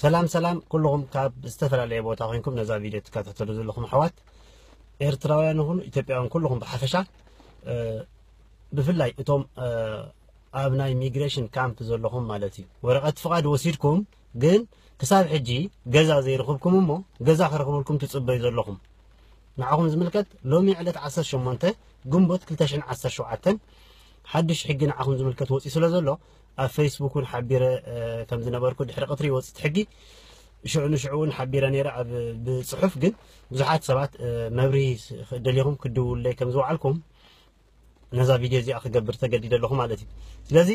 ሰላም ሰላም ኩልኹም ካብ ዝተፈላለየ ቦታ ኮይንኩም ነዛ ቪድዮ ትከታተሉ ዘለኹም ኣሕዋት ኤርትራውያን ይኹኑ ኢትዮጵያውያን ኩልኹም ብሓፈሻ፣ ብፍላይ እቶም ኣብ ናይ ሚግሬሽን ካምፕ ዘለኹም ማለት እዩ፣ ወረቐት ፍቓድ ወሲድኩም ግን ክሳብ ሕጂ ገዛ ዘይረኽብኩም እሞ ገዛ ክረኽበልኩም ትጽበዩ ዘለኹም፣ ንዓኹም ዝምልከት ሎሚ ዕለት ዓሰርተ ሸሞንተ ግንቦት ክልተ ሽሕን ዓሰርተ ሸውዓተን ሓድሽ ሕጊ ንዓኹም ዝምልከት ወፂኡ ስለ ዘሎ ኣብ ፌስቡክ እውን ሓቢረ ከም ዝነበርኩ ድሕሪ ቀትሪ ይወፅእ ሕጊ ሽዑ ንሽዑ እውን ሓቢረ ነይረ ኣብ ብፅሑፍ ግን ብዙሓት ሰባት መብርሂ ደሊኹም ክድውለይ ከም ዝወዓልኩም ነዛ ቪድዮ እዚኣ ክገብር ተገዲደ ኣለኹ ማለት እዩ። ስለዚ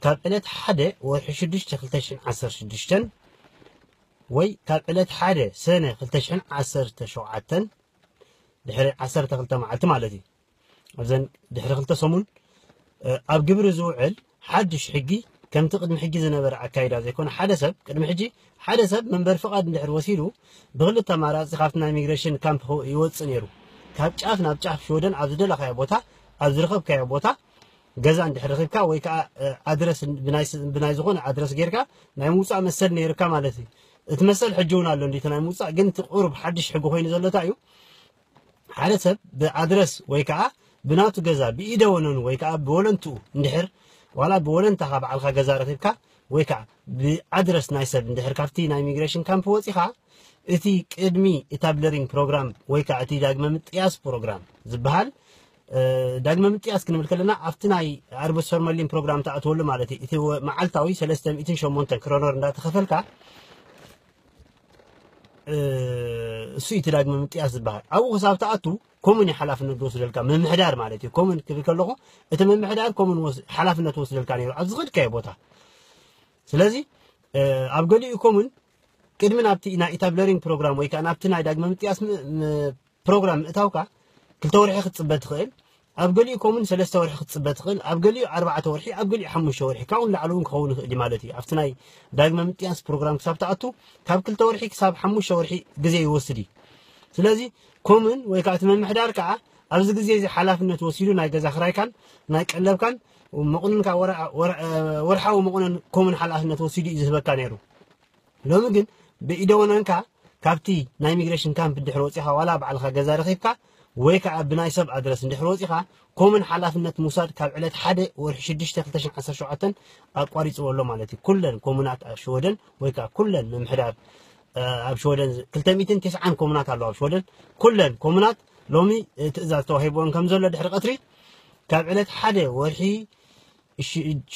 ካብ ዕለት ሓደ ወርሒ ሽዱሽተ ክልተ ሽሕን ዓሰርተ ሽዱሽተን ወይ ካብ ዕለት ሓደ ሰነ ክልተ ሽሕን ዓሰርተ ሸውዓተን ድሕሪ ዓሰርተ ክልተ መዓልቲ ማለት እዩ ኣብዘን ድሕሪ ክልተ ሰሙን ኣብ ግብሪ ዝውዕል ሓድሽ ሕጊ ከምቲ ቅድሚ ሕጂ ዝነበረ ኣካይዳ ዘይኮነ ሓደ ሰብ ቅድሚ ሕጂ ሓደ ሰብ መንበሪ ፍቓድ እንድሕር ወሲዱ ብክልተ ኣማራፂ ካብቲ ናይ ሚግሬሽን ካምፕ ይወፅእ ነይሩ። ካብ ጫፍ ናብ ጫፍ ሽወደን ኣብ ዝደለኻዮ ቦታ ኣብ ዝረኸብካዮ ቦታ ገዛ እንድሕር ረኺብካ ወይ ከዓ ኣድረስ ብናይ ዝኾነ ኣድረስ ጌርካ ናይ ምውፃእ መሰል ነይርካ ማለት እዩ። እቲ መሰል ሕጂ እውን ኣሎ እንዲ ናይ ምውፃእ ግን እቲ ቁሩብ ሓድሽ ሕጊ ኮይኑ ዘሎ እንታይ እዩ ሓደ ሰብ ብኣድረስ ወይ ከዓ ብናቱ ገዛ ብኢደ ወነኑ ወይ ከዓ ብወለንትኡ እንድሕር ዋላ ብወለንታኻ በዓልካ ገዛ ረኺብካ ወይ ከዓ ብኣድረስ ናይ ሰብ እንድሕር ካብቲ ናይ ሚግሬሽን ካምፕ ወፂኻ እቲ ቅድሚ ኢታብለሪንግ ፕሮግራም ወይ ከዓ እቲ ዳግመ ምጥያስ ፕሮግራም ዝበሃል ዳግመ ምጥያስ ክንብል ከለና ኣብቲ ናይ ኣርበሰርመሊን ፕሮግራም ትኣትወሉ ማለት እዩ። እቲ መዓልታዊ ሰለስተ ሚእትን ሸሞንተን ክሮነር እንዳተኸፈልካ እሱ እቲ ዳግመ ምጥያስ ዝበሃል ኣብኡ ክሳብ ትኣቱ ኮሙን እዩ ሓላፍነት ዝወስደልካ ምምሕዳር ማለት እዩ። ኮሙን ክብል ከለኹ እቲ ምምሕዳር ኮሙን ሓላፍነት ወስደልካ ነይሩ ኣብ ዝኸድካዮ ቦታ። ስለዚ ኣብ ገሊኡ ኮሙን ቅድሚ ናብቲ ናይ ኢታብለሪንግ ፕሮግራም ወይ ከዓ ናብቲ ናይ ዳግመ ምጥያስ ፕሮግራም ምእታውካ ክልተ ወርሒ ክትፅበ ትኽእል። ኣብ ገሊኡ ኮሙን ሰለስተ ወርሒ ክትፅበ ትኽእል፣ ኣብ ገሊኡ ኣርባዕተ ወርሒ፣ ኣብ ገሊኡ ሓሙሽተ ወርሒ ካብኡ ንላዕሊ እውን ክኸውን ይኽእል እዩ ማለት እዩ። ኣብቲ ናይ ዳግመ ምጥያስ ፕሮግራም ክሳብ ትኣቱ ካብ ክልተ ወርሒ ክሳብ ሓሙሽተ ወርሒ ግዜ ይወስድ እዩ። ስለዚ ኮሙን ወይ ከዓ እቲ ምምሕዳር ከዓ ኣብዚ ግዜ እዚ ሓላፍነት ወሲዱ ናይ ገዛ ክራይካን ናይ ቀለብካን መቑነንካ ወርሓዊ መቑነን ኮሙን ሓላፍነት ወሲዱ እዩ ዝህበካ ነይሩ። ሎሚ ግን ብኢደ ወነንካ ካብቲ ናይ ሚግሬሽን ካምፕ እንድሕር ወፂኻ ዋላ ባዕልኻ ገዛ ረኺብካ ወይ ከዓ ብናይ ሰብ ኣድረስ እንድሕር ወፂኻ ኮሙን ሓላፍነት ምውሳድ ካብ ዕለት ሓደ ወርሒ ሽዱሽተ ክልተ ሽሕን ዓሰርተ ሸውዓተን ኣቋሪፅዎ ኣሎ ማለት እዩ። ኩለን ኮሙናት ኣብ ሽወደን ወይ ከዓ ኩለን ምምሕዳር ኣብ ሽወደን ክልተ ሚእትን ተስዓን ኮሙናት ኣለዋ ኣብ ሽወደን ኩለን ኮሙናት ሎሚ ትእዛዝ ተዋሂብዎን ከም ዘሎ ድሕሪ ቀትሪ ካብ ዕለት ሓደ ወርሒ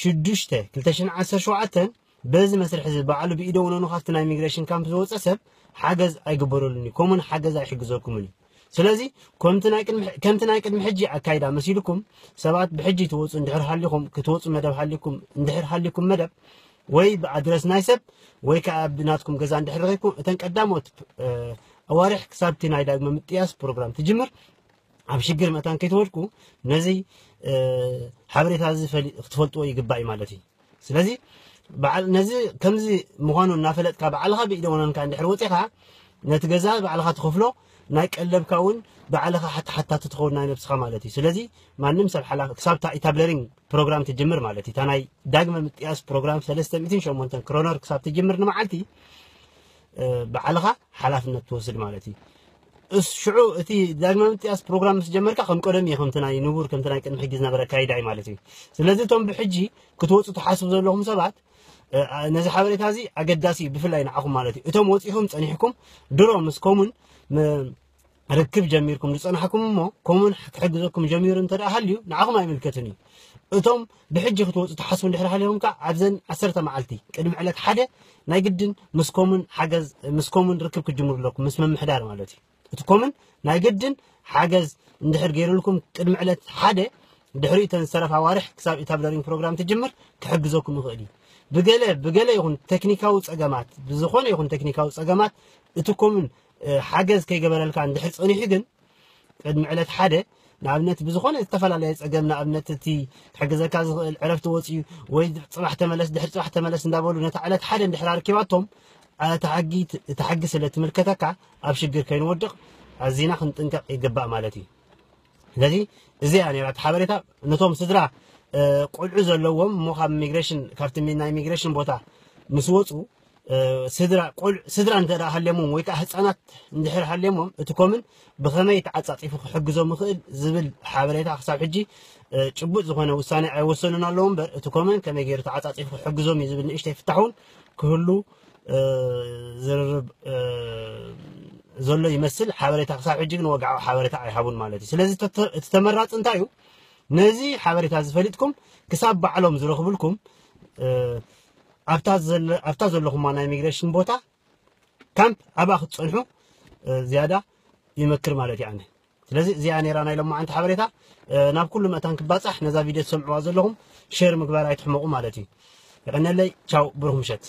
ሽዱሽተ ክልተ ሽሕን ዓሰርተ ሸውዓተን በዚ መስርሕ እዚ ባዕሉ ብኢደ ወነኑ ካብቲ ናይ ሚግሬሽን ካምፕ ዝወፀ ሰብ ሓገዝ ኣይግበረሉን እዩ። ኮሙን ሓገዝ ኣይሕግዘኩምን እዩ። ስለዚ ከምቲ ናይ ቅድሚ ከምቲ ናይ ቅድሚ ሕጂ ኣካይዳ መሲልኩም ሰባት ብሕጂ ትወፁ እንድሕር ሃሊኹም ክትወፁ መደብ ሃሊኩም እንድሕር ሃሊኩም መደብ ወይ ብኣድረስ ናይ ሰብ ወይ ከዓ ብናትኩም ገዛ እንድሕር ረኺብኩም እተን ቀዳሞት ኣዋርሕ ክሳብቲ ናይ ዳግመ ምጥያስ ፕሮግራም ትጅምር ኣብ ሽግር መታን ከይትወድቁ ነዚ ሓበሬታ እዚ ክትፈልጥዎ ይግባእ እዩ ማለት እዩ። ስለዚ ነዚ ከምዚ ምዃኑ እናፈለጥካ ባዕልኻ ብኢደ ወነንካ እንድሕር ወፂኻ ነቲ ገዛ ባዕልኻ ትኸፍሎ ናይ ቀለብካ እውን ባዕልኻ ሓተሓታቲ ትኸውን ናይ ነብስኻ ማለት እዩ። ስለዚ ማንም ሰብ ሓላ ክሳብ እታ ኢታብለሪንግ ፕሮግራም ትጅምር ማለት እዩ። እታ ናይ ዳግመ ምጥያስ ፕሮግራም ሰለስተ ሚእትን ሸሞንተን ክሮነር ክሳብ ትጅምር ንመዓልቲ ባዕልኻ ሓላፍነት ትወስድ ማለት እዩ። እስ ሽዑ እቲ ዳግመ ምጥያስ ፕሮግራም ምስ ጀመርካ ከም ቀደም እዩ ከምቲ ናይ ንቡር ከምቲ ናይ ቅድሚ ሕጂ ዝነበረ ኣካይዳ እዩ ማለት እዩ። ስለዚ እቶም ብሕጂ ክትወፁ ትሓስቡ ዘለኹም ሰባት ነዚ ሓበሬታ እዚ ኣገዳሲ እዩ ብፍላይ ንዓኹም ማለት እዩ። እቶም ወፂኹም ፀኒሕኩም ድሮ ምስ ኮሙን ርክብ ጀሚርኩም ዝፀናሕኩም እሞ ኮሙን ክሕግዘኩም ጀሚሩ እንተ ሃልዩ ንዓኹም ኣይምልከትን እዩ። እቶም ብሕጂ ክትወፁ ትሓስቡ እንድሕር ሃሊኹም ከዓ ኣብዘን ዓሰርተ መዓልቲ ቅድሚ ዕለት ሓደ ናይ ግድን ምስ ኮሙን ሓገዝ ምስ ኮሙን ርክብ ክትጅምሩ ኣለኩም ምስ ምምሕዳር ማለት እዩ። እቲ ኮሙን ናይ ግድን ሓገዝ እንድሕር ገይሩልኩም ቅድሚ ዕለት ሓደ ድሕሪኡ እተን ዝተረፋ ኣዋርሕ ክሳብ ኢታብለሪንግ ፕሮግራም ትጅምር ክሕግዘኩም ይኽእል እዩ። ብገለ ብገለ ይኹን ቴክኒካዊ ፀገማት ብዝኾነ ይኹን ቴክኒካዊ ፀገማት እቲ ኮሙን ሓገዝ ከይገበረልካ እንድሕር ፀኒሑ ግን ቅድሚ ዕለት ሓደ ንኣብነት ብዝኾነ ዝተፈላለየ ፀገም ንኣብነት እቲ ክሕግዘካ ዝኽእል ዕረፍቲ ወፂኡ ወይ ፅባሕ ተመለስ ድሕሪ ፅባሕ ተመለስ እንዳበሉ ነታ ዕለት ሓደ እንድሕር ኣርኪባቶም እቲ ሕጊ ስለ ትምልከተካ ኣብ ሽግር ከይንወድቕ ኣዚና ክንጥንቀቕ ይግባእ ማለት እዩ። ስለዚ እዚኣ ነራ እቲ ሓበሬታ ነቶም ስድራ ቆልዑ ዘለዎም እሞ ካብ ሚግሬሽን ካብቲ ናይ ሚግሬሽን ቦታ ምስ ወፁ ስድራ ቆልዑ ስድራ እንተ ሃልዮሞም ወይ ከዓ ህፃናት እንድሕር ሃልዮሞም እቲ ኮምን ብኸመይ ተዓፃፂፉ ክሕግዞም ይኽእል ዝብል ሓበሬታ ክሳብ ሕጂ ጭቡጥ ዝኾነ ውሳኔ ኣይወሰኑን ኣለዉ እምበር እቲ ኮምን ከመይ ገይሩ ተዓፃፂፉ ክሕግዞም እዩ ዝብል ንእሽተይ ፍታሕ እውን ክህሉ ዝርርብ ዘሎ ይመስል። ሓበሬታ ክሳብ ሕጂ ግን ወግዓዊ ሓበሬታ ኣይሃቡን ማለት እዩ። ስለዚ እቲ ተመራፂ እንታይ እዩ? ነዚ ሓበሬታ ዝፈሊጥኩም ክሳብ ባዕሎም ዝረኽብልኩም ኣብታ ዘለኹማ ናይ ኢሚግሬሽን ቦታ ካምፕ ኣብኣ ክትፀንሑ ዝያዳ ይመክር ማለት እዩ ኣነ። ስለዚ እዚኣ ነይራ ናይ ሎማዓንቲ ሓበሬታ። ናብ ኩሉ መእታን ክባፃሕ ነዛ ቪድዮ ትሰምዕዋ ዘለኹም ሼር ምግባር ኣይትሕመቑ ማለት እዩ። የቐነለይ። ቻው፣ ብሩኽ ምሸት።